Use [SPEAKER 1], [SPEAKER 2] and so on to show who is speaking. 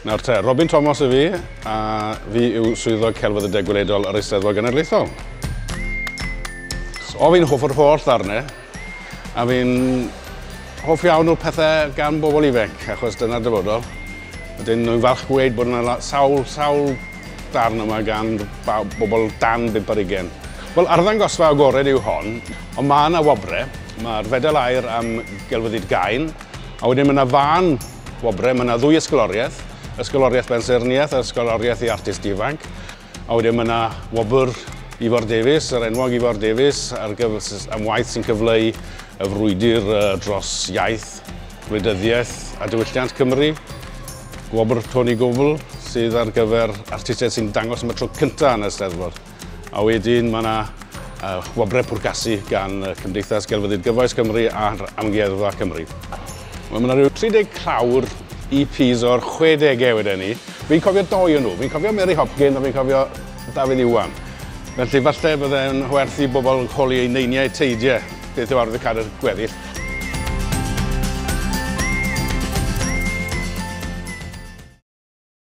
[SPEAKER 1] Nawr te, Robin Thomas y fi, a fi yw swyddog celfyddydau gweledol yr Eisteddfod Genedlaethol. O, fi'n hoff o'r holl ddarnau, a fi'n hoff iawn o'r pethau gan bobl ifanc, achos dyna'r dyfodol. Wedyn, nhw'n falch gweud bod yna sawl, sawl darn yma gan bobl dan 25. Wel, arddangosfa agored yw hon, ond mae yna wobre. Mae'r fedal aur am gelfyddyd gain, a wedyn mae yna fan wobre, mae yna ddwy ysgoloriaeth, ysgoloriaeth bensaernïaeth a ysgoloriaeth i artist ifanc. A wedyn mae yna wobr Ifor Davies, yr enwog Ifor Davies, ar gyfer, am waith sy'n cyfleu y frwydr dros iaith, gwleidyddiaeth a diwylliant Cymru. Gwobr Tony Goble, sydd ar gyfer artistiaid sy'n dangos am y tro cyntaf yn y Steddfod. A wedyn mae yna wobrau pwrcasu gan Cymdeithas Gelfyddyd Gyfoes Cymru a'r Amgueddfa Cymru. Wel, mae yna rhyw 30 clawr EPs o'r 60au wedyn ni. Fi'n cofio doi o'n nhw. Fi'n cofio Mary Hopkin a fi'n cofio Dafydd Iwan. Felly falle byddai'n werth i bobl holi eu neiniau teidiau beth yw arwyddocâd y gweddill.